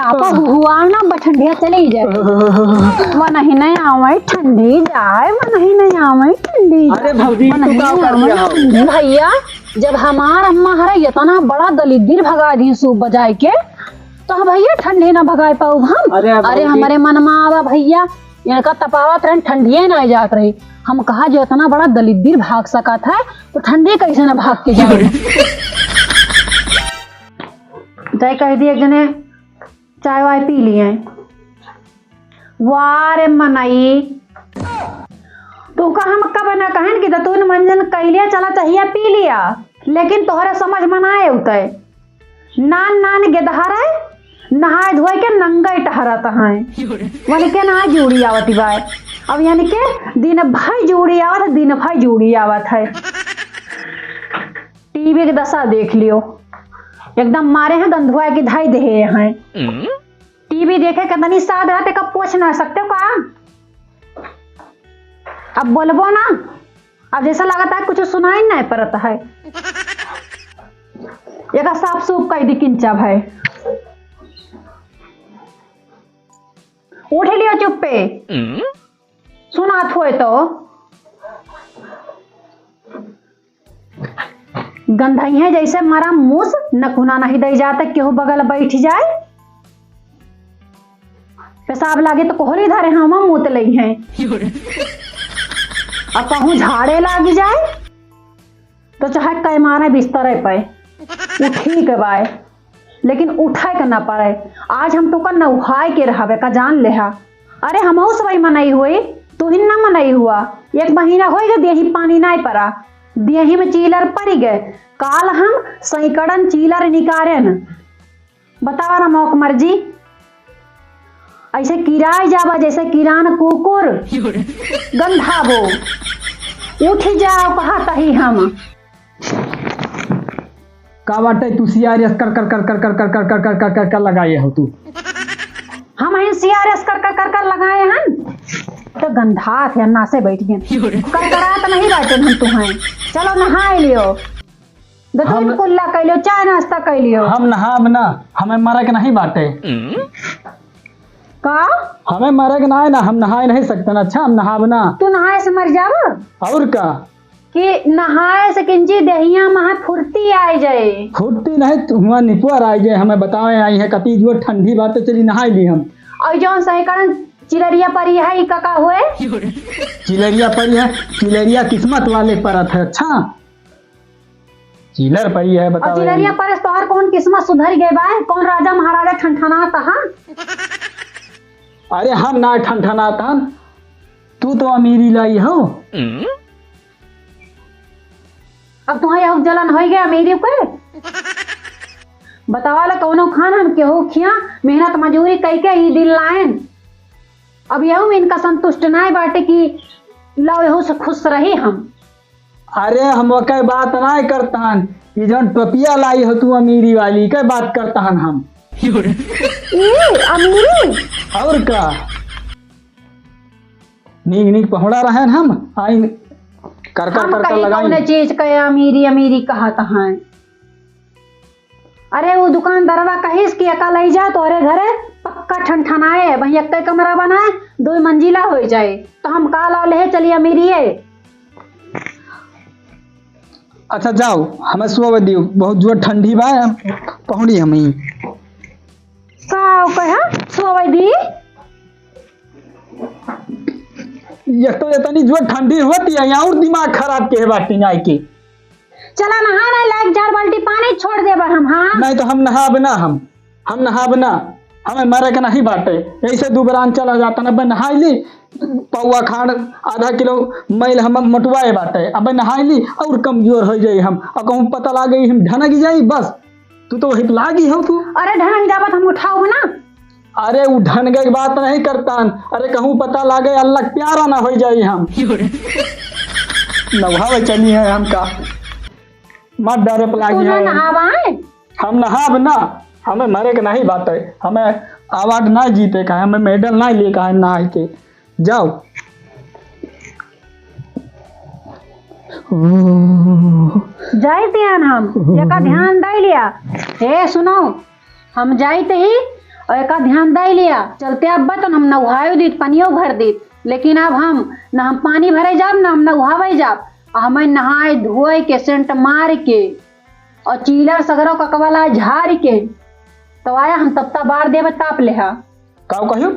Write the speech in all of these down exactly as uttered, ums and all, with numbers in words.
आपा हुआ ना, बठंडिया चली जाए। वो नहीं, नहीं आवे ठंडी जाए, वो नहीं, नहीं आवे ठंडी अरे जाए। भौजी, वो तू नहीं का कर आवे दिया हो? ठंडी। भैया, जब हमार अम्मा हरे इतना बड़ा दलिद्दर भगा दी सूप बजाए के, तो हम भैया ठंडी ना भगाए पाऊ हम। अरे अरे भौजी। हमारे मन में आवा भैया, इनका तपावत रहन ठंडिये ना जात रही। हम कहा जो इतना बड़ा दलिद्दर भाग सकत है, तो ठंडी कैसे ना भाग के जाए? तय कह दिए एक जने चाय वाय पी लिए। वाह रे मनई, तू का हम कब ना कहन कि दतुन मंजन कैलिया चला चाहिए पी लिया, लेकिन तोहरा समझ में ना आए उतय। नान नान गेदहा रहे, नहाए धोए के नंगे टहरत हैं। वनिके ना जूड़ी आवत बाय। अब यानी के दिन भर जूड़ी आवत है, दिन भर जूड़ी आवत है। टीवी के दशा देख लियो, एकदम मारे हैं गंधुआ के धाई देहे हैं। टीवी देखे के तनी साथ रहते, कब पूछ ना सकते हो का? अब बोलबो ना, अब जैसा लगता है कुछ सुनाई नहीं पड़ता है। एक साफ सूफ कह दी किंचा भाई। उठ लियो चुप्पे। सुनात होए तो। गंधई है जैसे मरा मूस, नकुना नहीं दई जाते, केहू बगल बैठ जाए। पेशाब लागे तो कोहरी धरे हम मूत लई हैं। अब कहूँ झाड़े लाग जाए तो चाहे कैमाने बिस्तरे पे, उ ठीक बाय, लेकिन उठाए के ना पड़े। आज हम तोका नउहाए के रहबे का, जान लेहा। अरे हमहू सबई मनई हुई, तू ही ना मनई हुआ। एक महीना होई गए देही पानी नाय पड़ा, देही में चीलर पड़ी गए। काल हम सैकड़न चीलर निकारेन। बतावा ना मौक मर्जी, ऐसे किराए जावा जैसे किरान कुकुर। गंधाबो, उठी जाओ कहा तही हम। का बाटे तू सीआरएस कर कर कर कर कर कर कर कर कर कर कर कर लगाए हो तू? हम हैं सीआरएस कर कर कर कर लगाए हन। तो गंधात है, नासे बैठ गए। करकरात नहीं बाटे हम तू हैं। चलो नहाए लियो। दतुन हम कुल्ला कैलियो, चाय नाश्ता कैलियो। हम नहाब ना, हमें मरे के नहीं बाटे। का? हमें मरे के ना है ना, हम नहाए नहीं सकते ना। अच्छा, हम नहाब ना। तू नहाए से मर जावा? और का? कि नहाए से किंची देहिया महा फुर्ती आए जाए। फुर्ती नहीं, तू हुआ निपुअर आए जाए, हमें बतावे आई है कती जो ठंडी बात, चली नहाए ली हम। और जौन सैकड़न चिलरिया परी है, ई का, का हुए? चिलरिया परी है, चिलरिया किस्मत वाले परत है। अच्छा, चिलर परी है, और बताओ चिलरिया यार। परस तोहार कौन किस्मत सुधर गए बा? कौन राजा महाराजा ठनठनात हा? अरे हम ना ठनठनात हन, तू तो अमीरी लाई हो। अब तुम्हारे यहाँ जलन होई गए अमीरी के? बतावा ला कौनो खान हम केहू खिया, मेहनत मजूरी कई के ई दिन लायन। अब यहू इनका संतुष्ट नाय बाटे कि लाओ यहू से खुश रही हम। अरे हम ओके बात नाय करतान, ये जौन टोपिया लाई हो तू अमीरी वाली के बात करतान हम। ई अमीरी? और का? नीक नीक पहुड़ा रहन हम, आइन कर कर हम कर कर कहीं लगाई। कौने चीज के अमीरी अमीरी कहत हैं? अरे वो दुकानदारवा कहिस कि एका लई जा तोहरे घरे पक्का ठनठनाए, वहीं एक कमरा बनाए, दो मंजिला हो जाए। तो हम का ला ले चली अमीरी है। अच्छा जाओ, हमें सोवे दियो, बहुत जोर ठंडी बा, पहुड़ी हम ही। का कहा सोवे दी? ये तो इतनी जोर ठंडी होती है, यहाँ और दिमाग खराब के है बाटी आई के। चला नहा ना, लाइक जार बाल्टी पानी छोड़ देबा हम, हाँ? नहीं तो हम नहाब ना, हम, हम नहाब ना, हमें मरे के नहीं बाटे। ऐसे दुबरान चला जाता ना, अब नहाई ली, पौवा खाड़ आधा किलो मैल हम मोटवाए बाटे, अब नहाई ली और कमजोर हो जाई हम, और कहूँ पता लाग गई हम ढनक जाई, बस तू तो वही लागी हो तू। अरे ढनक जाबत हम उठाओ ना। अरे उ ढनगे के बात नहीं करतान, अरे कहूँ पता लागे अल्लाह प्यारा ना हो जाई हम। नौहावे चली है हमका, मत डरे पे तू लागी ना है। नहावा है? हम नहाब ना, हमें मरे के नहीं बात है, हमें अवार्ड ना जीते का है, हमें मेडल ना लिए का है, ना आए के। जाओ। जाई दियान हम, एका ध्यान दे लिया। ए, सुनो, हम जाइत ही और एका ध्यान दे लिया, चलते अब बतन हम नहायो दीत, पनियो भर दीत, लेकिन अब हम न हम पानी भरे जाब, न हम नहावे जाब। आ हमें नहाए धोए के, सेंट मार के, और चीलर सगरो ककवाला झार के, तो आया हम तप्ता बार देवे ताप लेहा। काउ कहियो?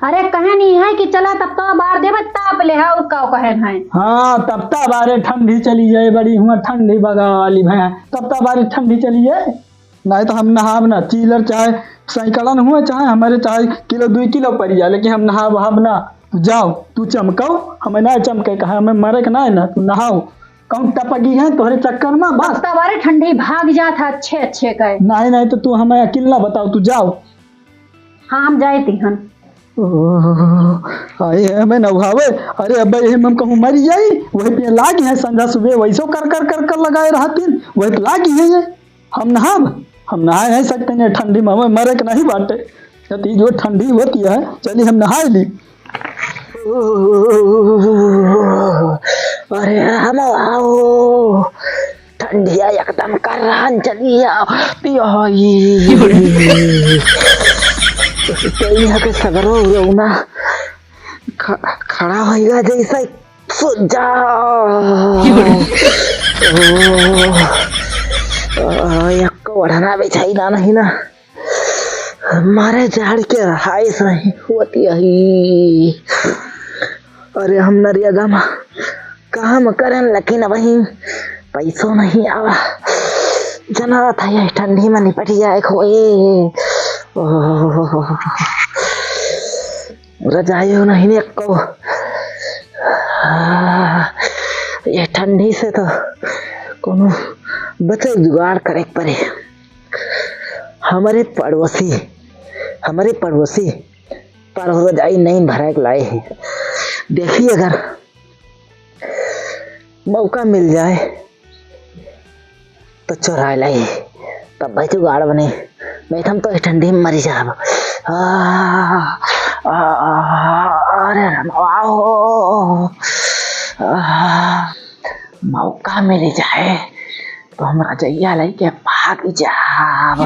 अरे कहे नहीं है कि चला तप्ता बार देवे ताप लेहा, और काउ कहे है? हाँ, तप्ता बारे ठंडी चली जाए, बड़ी हुआ ठंडी बगाली भैया, तप्ता बारे ठंडी चली जाए। नहीं तो हम नहाब ना, चीलर चाहे सैकड़न हुए, चाहे हमारे चाहे किलो दुई किलो पड़ जाए, लेकिन हम नहाब वहाब ना। तू जाओ, तू चमकाओ, हमें ना चमके, कहा हमें मरे के ना है ना, तू नहाओ। कौन टपकी है तोहरे चक्कर में? बस। तप्ता बारे ठंडी भाग जात है अच्छे अच्छे कहे। नहीं, नहीं तो तू हमें अकिल ना बताओ, तू जाओ। हाँ, हम जाए तिहन। ओह, आए है हमें नहावे। अरे अब्बा, यही में हम कहूँ मरी जाई, वही पे लागी है संझा सुबह, वैसो कर कर कर कर लगाए रहतीन, वही पे लागी है ये। हम नहाब, हम नहाए नहीं सकते हैं ठंडी में, हमें मरे के नहीं बाटे। यदि जो ठंडी होती है, चली हम नहाए ली। अरे हम आओ, ठंडिया एकदम करान चली आओ, पियो ई। तो यहाँ के सगरो रौना ख-, खड़ा होइगा जैसे सूझ जाओ। ओ, ओ, यक्को ओढ़ना बिछाई ना नहीं ना। मारे जाड़ के रहाइश नहीं होती अही। अरे हम नरिया गामा काम करन, लेकिन वही पैसो नहीं आवा। जना था ये ठंडी में निपट जाए खोए। ओह, रजाई हो नहीं ने को। आ, ये ठंडी से तो कोनो बचे जुगाड़ करे के पड़े। हमारे पड़ोसी, हमारे पड़ोसी पर रजाई नहीं भरा के लाए हैं। देखिए अगर मौका मिल जाए तो चोराए लाई, तब भाई जुगाड़ बने, नहीं तो हम तो इस ठंडी में मरी जाब। आ, आ, आ, अरे राम, आओ, आ, मौका मिल जाए तो हम रजैया लेके भाग जाब।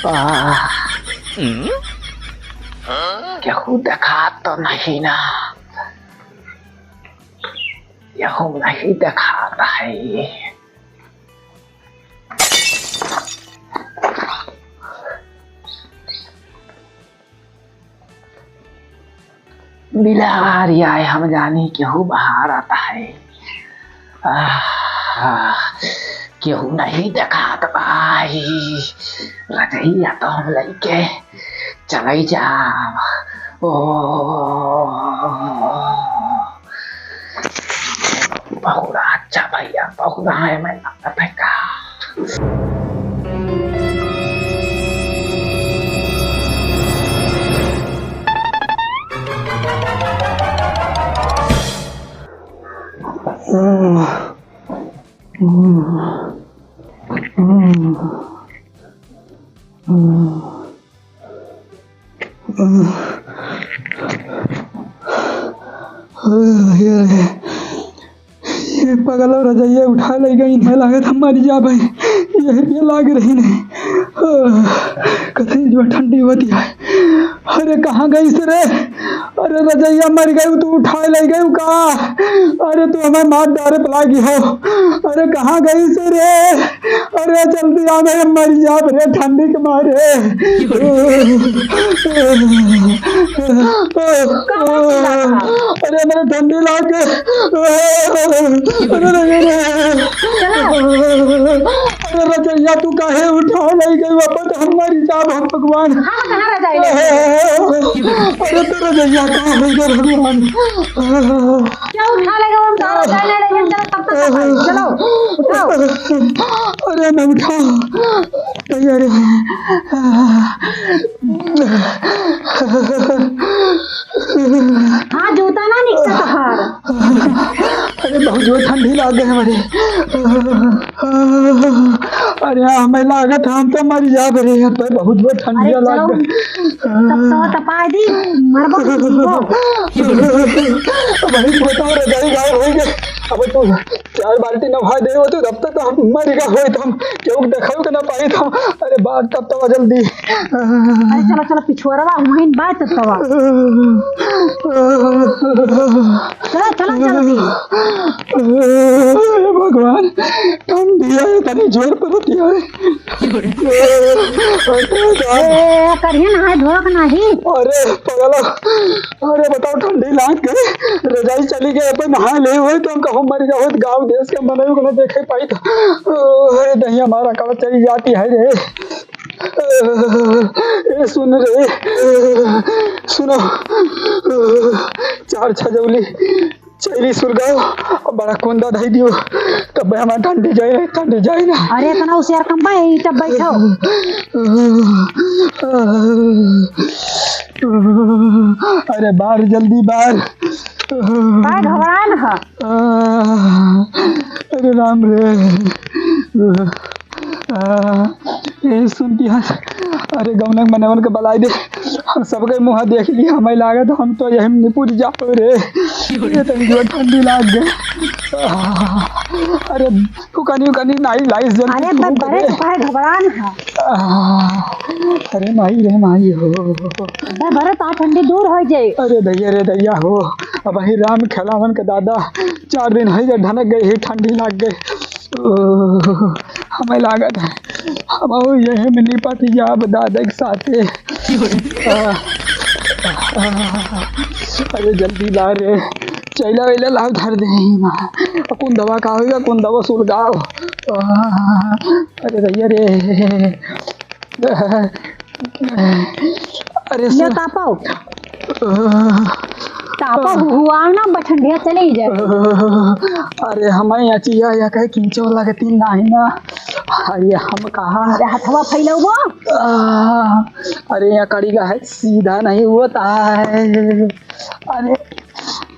आ, केहू देखात तो नहीं ना? यहू नहीं देखात है। बिलार आए, हम जानी केहू बाहर आता है। आह, केहू नहीं देखात भाई। रजैया तो हम लइके चलई जाब। ओ, बहुत अच्छा भैया, बहुत है, मैं लागत है का। ये रे, ये पगला रजैया उठा ले गई, इन्हें लागत हम मर जाबे, ये, ये लाग रही नहीं। कथी जो ठंडी होती है। अरे कहाँ गई से रे? अरे रजैया मर गई, तू उठाए ले गई का? अरे तू हमें मार डारे पलागी हो। अरे कहाँ गई से रे? अरे जल्दी आ गए, मर जाब रे ठंडी के मारे। अरे मेरे ठंडी लाग गए। अरे, अरे, अरे। अरे रजैया तू काहे उठा ले गई वापस, हम मर जाब हम भगवान। हम कहाँ रजाई ले? अरे तो रजैया कहाँ ले गए भगवान? क्या उठा ले गए हम? तारा जाने लगे, चलो तब तक चलो, उठाओ। अरे मैं उठाओ, तैयार है। हाँ, जूता ना निकला तोहार। अरे बहुत जोर ठंडी लाग गए हमारे। अरे, हमें लागत हम तो मर जाब रे, अब तो बहुत जोर ठंडिया अरे, लाग चलो, गए। तब तो तपाई दी, मरबो तो जीवो। भाई, बताओ रे, गाड़ी गायब हो गई। अब तो चार बाल्टी नहा दे हो तो तब तक तो हम मर गए होइत हम, केहू देखाऊ के ना पाइत हम। अरे बाप, तब तो जल्दी। अरे चलो, चलो, पिछुआरवा वहीं बात तब तब। चलो, चलो, जल्दी। अरे भगवान, ठंडी है, इतनी जोर पड़ती है। अरे, करिए नहाए धोक नाही। अरे पगला, अरे बताओ, ठंडी लाग गई, रजाई चली गई, अपन नहा ले हुए तो हम कहूँ मर गए होइत, गाँव देश के मनई को ना देखे पाइत। अरे दहिया मारा कब चली जाती है रे। ए सुन रे, सुनो, चार छजौली चैली सुलगाओ, बड़ा कुंदा धई दियो, तब हमार ठंडी जाए ना, ठंडी जाए ना। अरे इतना होशियार कम बा, यही तब बैठो। अरे बार जल्दी बार। काय घबरान ह? अरे राम रे। आ, ए, सुन पिया, अरे गौनक मनवन के बलाई दे, हम सबके मुँह देख ली, हमें लागत हम तो यही निपुट जाओ रे। ये तो जो ठंडी लाग गए। आ, अरे फुकनी उकनी नाई लाइस जल्दी अरे फूक बड़े दे। तू काहे घबरान है? आ, अरे माई रे माई हो। बे भरत आ ठंडी दूर हो जाए। अरे दैया रे दैया हो, अब ही राम खेलावन के दादा चार दिन है जे ढनक गई ही, ठंडी लाग गई। ओह, हमें लागत है, हम और यही में निपट जाब दादा के साथे। आ, आ, अरे जल्दी ला रे, चैला वैला लाव धर दे ही माँ। कौन दवा का होगा, कौन दवा सुलगाओ। आ, अरे भैया रे। अरे ले सर। तापो। तापो हुआ ना, बठंडिया चले ही जाए। अरे हमारे यहाँ चिया या कहे किंचो लगती नहीं ना। अरे हम कहा अरे हथवा फैलौबो। आ, अरे यहाँ कड़ी का है, सीधा नहीं होता है। अरे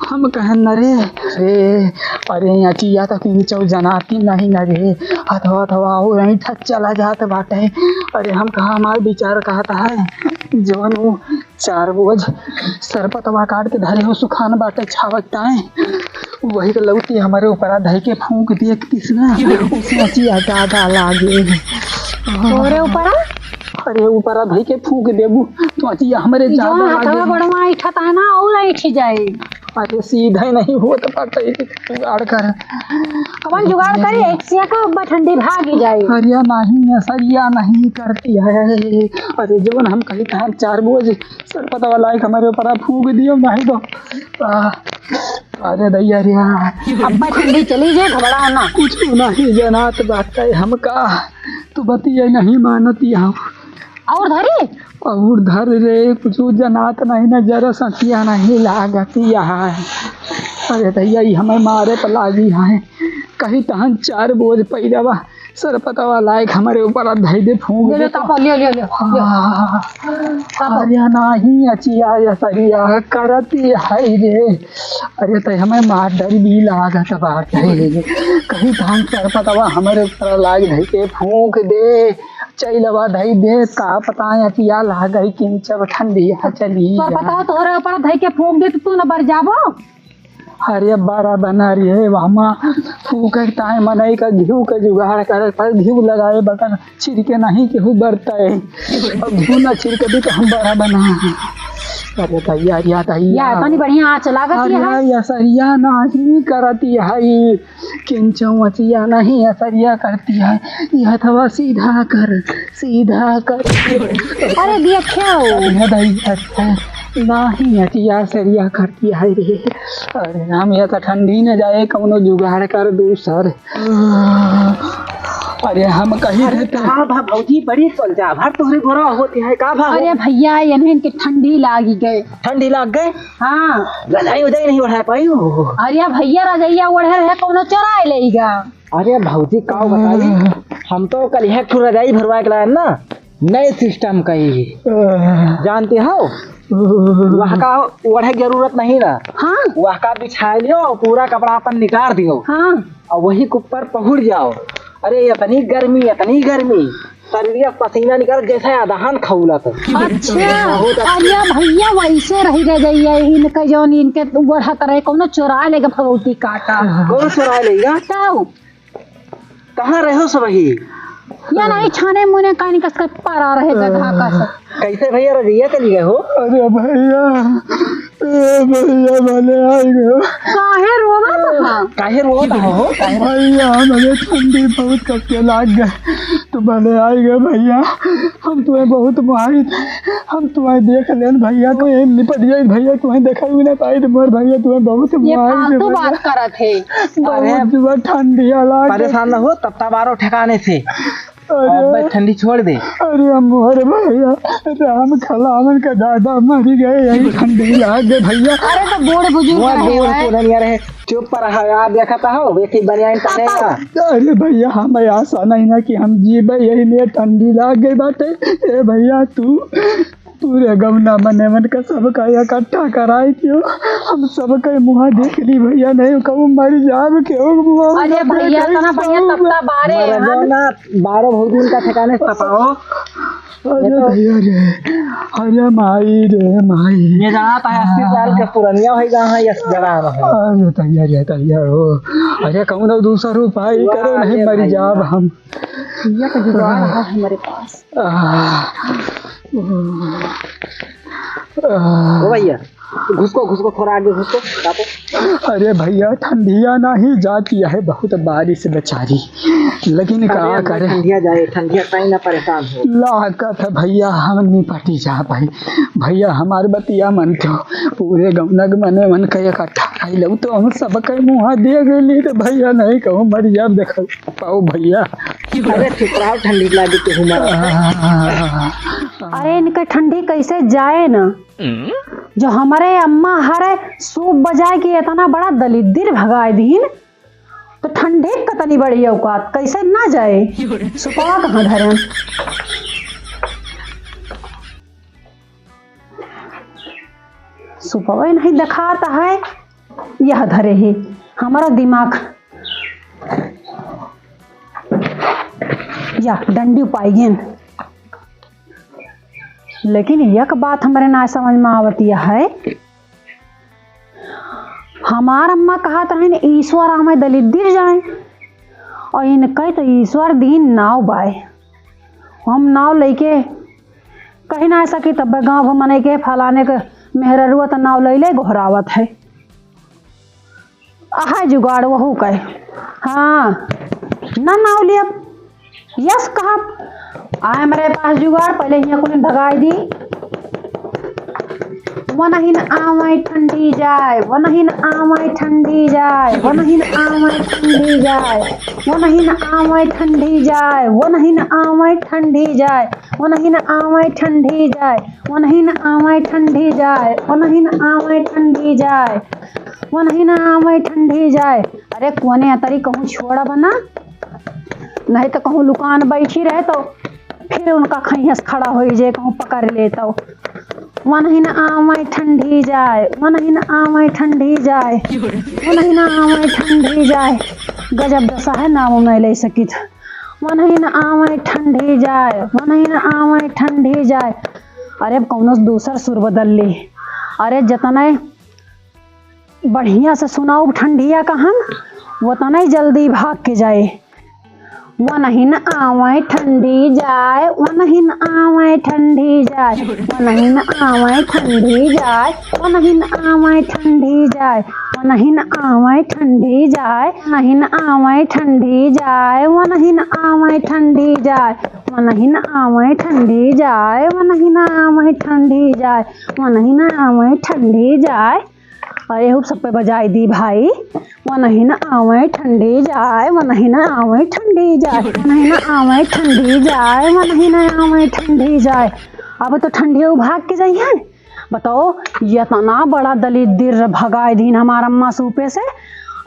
हम कहन न रे, रे, अरे अचिया तो किंचौ जनाती नहीं न रे, हथवा हथवा और यहीं ठच चला जात बाटे। अरे हम कहा, हमार विचार कहत है, जवन वो चार बोझ सरपतवा काट के धरे हो सुखान बाटे छावत ताए, वही के लौटी हमरे ऊपरा धई के फूंक दिए किसना, उसे अचिया ज्यादा लागे। तोरे ऊपरा? अरे ऊपरा धई के फूंक देबू तो अचिया हमरे ज्यादा जौन हथवा लागे। गोड़वा ऐठत है ना, और ऐठी जाए। अरे सीधे नहीं होत बाटे, एक जुगाड़ कर। कवन जुगाड़ करी? एक सिया का बठंडी भागी जाए। अरे नहीं, असरिया नहीं करती है। अरे जवन हम कही था चार बोझ सरपतवा लाइक हमरे ऊपरा फूंक दियो, नहीं तो आ, अरे दैया रे। अब्बा ठंडी चली जे, घबरा ना। कुछ नहीं जनात बाटे हमका, तू बतिया नहीं मानती हम। और धरी? और धर रे, कुछ जनात नहीं ना, जरा सतिया नहीं लागती है। अरे दैया, ई हमें मारे पर लागी है। कहीं तहन चार बोझ पैरवा सरपतवा लाइक हमरे ऊपर धई दे फूंक ले, ले, दे तो। तापो, ले, ले, ले, ले। हाँ। तापो। अरे नाही अचिया असरिया करती है रे। अरे तो हमें मार डर भी लागत बाटे। कहीं धान सरपतवा हमरे ऊपर लाइक धई के फूंक दे, चैलवा धई दे, का पता अचिया लाग गई किंचब ठंडी चली सरपतवा तोहरे ऊपर धई के फूंक दे तो तू न बर जाबो। अरे बड़ा बना रही है, वहमा फूके के ताए मनई का घीव के जुगाड़ करे, पर घीव लगाए बगैर छिड़के नहीं केहू बरता है। अब घीव ना छिड़के भी तो हम बड़ा बना। अरे दैया, या दैया। या इतनी बढ़िया आँच लागत अरे है। या सरिया नहीं करती है, किंचौ अचिया नहीं असरिया करती है। ये हथवा सीधा कर, सीधा कर। अरे देखो। अरे दैया, नहीं अचिया असरिया करती है रे। अरे राम, या तो ठंडी न जाए, कौनो जुगाड़ कर दूसर। अरे हम कही अरे थे तो का भा भौजी, बड़ी सोलजा भर तोहरे गोरा होते हैं, का भा? अरे भैया, इन्हें इनके ठंडी लागी गए। ठंडी लाग गए? हाँ। रजाई उजाई नहीं ओढ़ा पाई हो? अरे भैया, रजैया ओढ़े रहे, कौनो चोराए लेगा। अरे भौजी, का बताई, हम तो कल एक ठो रजाई भरवा के लाए ना, नए सिस्टम का ही। जानते हो, वह का ओढ़े की जरूरत नहीं ना। हाँ। वह का बिछा लियो और पूरा कपड़ा अपन निकाल दियो। हाँ। और वही के ऊपर पहुड़ जाओ। अरे, इतनी गर्मी, इतनी गर्मी, शरीरिया पसीना निकल जैसे अदहन खौलत। अच्छा, बहुत अच्छा। अरे भैया, वैसे रही गए जाइए, इनके जौन इनके बढ़त रहे, कौनो चोरा लेगा भगवती काटा। कौन चोरा लेगा? तौ। कहाँ रहो सब ही? या नहीं, छाने मुने कानी कस के पड़ा रहे गधा का सब। कैसे भैया रजैया चली गए हो? अरे भैया, ए भैया, भले आई गए। काहे रोवत ह? काहे रोवत हो? काहे? भैया, हमरे ठंडी बहुत कस के लाग गए, तो भले आई गए भैया। हम तुम्हें बहुत मुहाई थे, हम तुम्हें देख लेन भैया, तुम्हें निपट गई भैया, तुम्हें देखा भी ना पाई, तो मोर भैया तुम्हें बहुत ये मुहाई थे फालतू भैया। बात करत है। बहुत अरे, जुआ ठंडिया लाग गए। परेशान न हो, तब तब आ रहो ठिकाने से। अरे, अब भाई ठंडी छोड़ दे। अरे मोर भैया, राम खलावन का दादा मर गए, यही ठंडी लाग गए भैया। अरे तो बूढ़ बुजुर्ग वो रहे बूढ़ भाई। पुरनिया रहे, चुप पर रहा यार, देखा था हो, एक ही बनियान पहने का। अरे भैया, हम ऐसा नहीं ना कि हम जीबे, यही लिए ठंडी लाग गई बाटे। ए भैया, तू पूरे गौना मने मन का सबका इकट्ठा कराई क्यों? हम सबके मुँह देख ली भैया, नहीं कहूँ मर जाब के हो मुँह अरे ना भैया, देखे इतना बढ़िया कहूँ। तपता बारे मर हैं। जाओ ना, बारह भौजी इनका ठिकाने से तपाओ। अरे ये तो भैया रे, अरे माई रे माई। ये जहाँ तक अस्सी साल के पुरनिया होई, जहाँ यस जड़ा है। अरे तैयार है, तैयार हो। अरे कौनो दूसर उपाय वाह करो, नहीं रे मर भाई, जाब वाह। हम। ये तो जुगाड़ है हमारे पास। आह, आह। ओ भैया, घुसको, घुसको, थोड़ा आगे घुसको, तापो। अरे भैया, ठंडिया नहीं जाती है, बहुत बारिश बेचारी, लेकिन का अरे करे? ठंडिया जाए, ठंडिया कहीं ना परेशान हो। लागत है भैया, हम निपटी जा भाई। भैया, हमार बतिया मन क्यों, पूरे गौनक मने मन के इकट्ठा आई लो, तो हम सबके मुँह दे गए, तो भैया नहीं कहूँ मर जाब, देखो पाओ भैया। अरे चुप रहो, ठंडी लागी के हुमा। अरे इनके ठंडी कैसे जाए ना, जो हमारे अम्मा हरे सूप बजाए के इतना बड़ा दलिद्दर भगाए दीन, तो ठंडी कतनी बड़ी औकात, कैसे ना जाए? सुपवा कहाँ धरे? सुपवे नहीं देखात है, यह धरे ही हमारा दिमाग। या डंडी पाई गेन। लेकिन एक बात हमरे ना समझ में आवत यह है, हमार अम्मा कहत रहन ईश्वर आवे दलिद्दर जाए, और इनके तो ईश्वर दीन नाव बाए। हम नाव लेके कहीं ना सकी, तब गाँव भर मने के फलाने के मेहररुआ तो नाव ले ले गोहरावत है। अहै जुगाड़ वहू कहे। हाँ, ना नाव लियब, यस कहब। आए हमरे पास जुगाड़, पहले हियाँ कुलिन भगाई दी। वनहिन आवै ठंडी जाए, वनहिन आवै ठंडी जाए, वनहिन आवै ठंडी जाए, वनहिन आवै ठंडी जाए, वनहिन आवै ठंडी जाए, वनहिन आवै ठंडी जाए, वनहिन आवै ठंडी जाए, वनहिन आवै ठंडी जाए, वनहिन आवै ठंडी जाए। अरे कोने अतरी कहूँ छोड़ब ना, नहीं तो कहूँ लुकान बैठी रहे तो फिर उनका खैहस खड़ा होई जे कहूँ पकड़ ले तो। वनहिन आवै ठंडी जाए, वनहिन आवै ठंडी जाए, वनहिन आवै ठंडी जाए। गजब दशा है, नाम नहीं ले सकित। वनहिन आवै ठंडी जाए, वनहिन आवै ठंडी जाए। अरे अब कौनो दूसर सुर बदल ले। अरे जतने बढ़िया से सुनाउब ठंडिया का हम, वतने जल्दी भाग के जाए। वनहिन आवै ठंडी जाए, वनहिन आवै ठंडी जाए, वनहिन आवै ठंडी जाए, वनहिन आवै ठंडी जाए, वनहिन आवै ठंडी जाए, वनहिन आवै ठंडी जाए, वनहिन आवै ठंडी जाए, वनहिन आवै ठंडी जाए, वनहिन आवै ठंडी जाए, वनहिन आवै ठंडी जाए। अरे खूब सब पे बजाई दी भाई। वनहिन आवै ठंडी जाए, वनहिन आवै ठंडी जाए, वनहिन आवै ठंडी जाए, वनहिन आवै ठंडी जाए। अब तो ठंडिया भाग के जाई है। बताओ, इतना बड़ा दलिद्दर भगाए दीन हमार अम्मा सूपे से,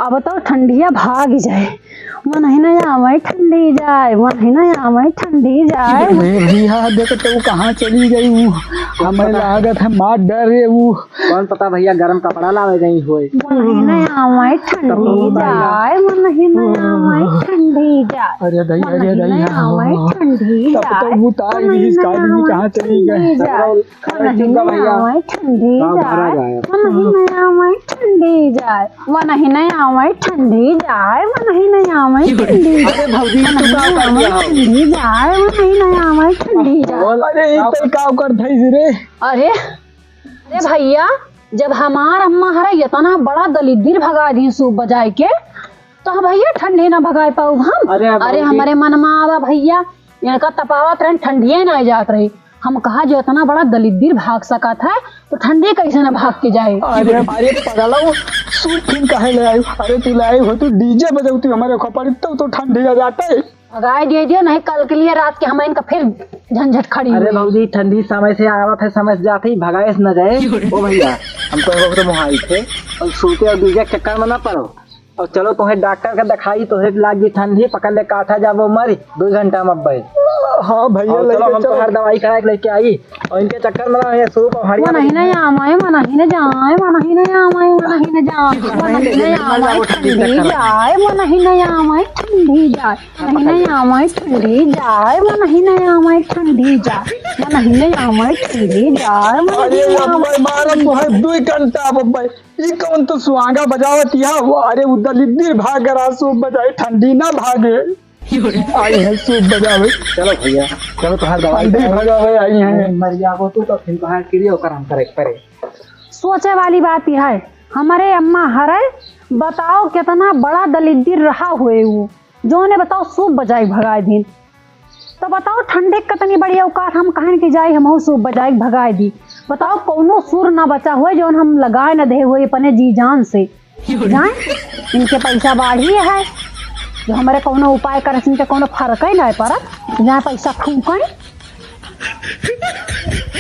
अब तो ठंडिया भाग जाए। वनहिन आवै ठंडी जाए, वनहिन आवै ठंडी जाए। अरे भैया, देख तो कहाँ चली गई वो। हमें लागत है मार डरे ऊ। कौन पता भइया, गरम कपड़ा लावे गई होए। वो नहीं न आवै ठंडी जाए, वो नहीं न आवै ठंडी जाए। अरे दइया, अरे दइया। आवै ठंडी जाए, तब तो वो तार भी इस काली में कहाँ चली गए? वो नहीं न आवै ठंडी जाए, वो नहीं न आवै ठंडी जाए। वो नहीं न आवै ठंडी जाए, वो नहीं न आवै ठंडी जाए। अरे भौजी, तू का कर दिया हो? ठंडी जाए, वो नहीं न आवै ठंडी जाए। अरे, ई तो का कर धइस रे? अरे, अरे भइया, जब हमार अम्मा हरे इतना बड़ा दलिद्दर भगाइ दिहिन सूप बजाइ के, तो हम भइया ठंडी न भगाइ पाउब हम। अरे भौजी। अरे, हमरे मन मा आवा भइया, इनका तपावत रहन, ठंडिये न जात रही। हम कहा, जो इतना बड़ा दलिद्दर भाग सकत है, तो ठंडी कइसे न भाग के जाए? अरे, अरे पगला, वो सूप फिर काहे ले आयु? अरे, तू ले आयु हो, तू DJ बजाउती हमरे खपड़ी, तब तो ठंडी आ जाते। भगाइ दिया, नहीं कल के लिए रात के हम इनका फिर झंझट खड़ी अरे हुई। भौजी, ठंडी समय से आवत है, समय से जात ही, भगाए से न जाए। ओ भइया, हम तो बहुत मोहाई थे, और सूते और DJ के चक्कर में ना पड़ो। और चलो, तोहे डॉक्टर का दिखाई, तोहे लागी ठंडी, पकड़ ले काठा जाबो मरी, दो घंटा में अब्बे। हाँ भइया, और चलो, हम तोहार दवाई कराए के लेके आई, और इनके चक्कर में ना ये सूप और हरिया वो नहीं न आवै, वो नहीं न जाए, वो नहीं न आवै, वो नहीं न जाए, वो नहीं न आवै ठंडी जाए, वो नहीं न आवै ठंडी जाए। नहीं, नहीं, आवै ठंडी जाए, वो नहीं, नहीं, आवै ठंडी जाए, वो नहीं, नहीं, आवै ठंडी जाए, वो अरे, नहीं, वो आवै अब्बे मारम तो है दुई घंटा, अब अब्बे, ई कौन तो सुहागा बजावत यह? वो, अरे, वो दलिद्दर भाग रहा, सूप बजाए, ठंडी ना भागे। आई है सूप बजावे। चलो भइया, चलो, तोहार दवाई ठंडी कराओ। भगावे आई है। मर जाबो तू तो फिर बाहर के लिए ओकर हम करे, करे। सोचे वाली बात यह है, हमरे अम्मा हरे, बताओ कितना बड़ा दलिद्दर रहा हुए वो। जौने बताओ सूप बजाइ भगाइ दीन। तो बताओ ठंडी के कतनी बड़ी औकात, हम कहन कि जाई हमहू सूप बजाइ भगाइ दी। बताओ कौनो सुर ना बचा हुए जौन हम लगाए न दे हुए अपने जी जान से। जाए इनके पैसा बाढ़ी है, जो हमरे कौनो उपाय करे से इनके कौनो फर्क ही ना पड़त, जाए पैसा फूके।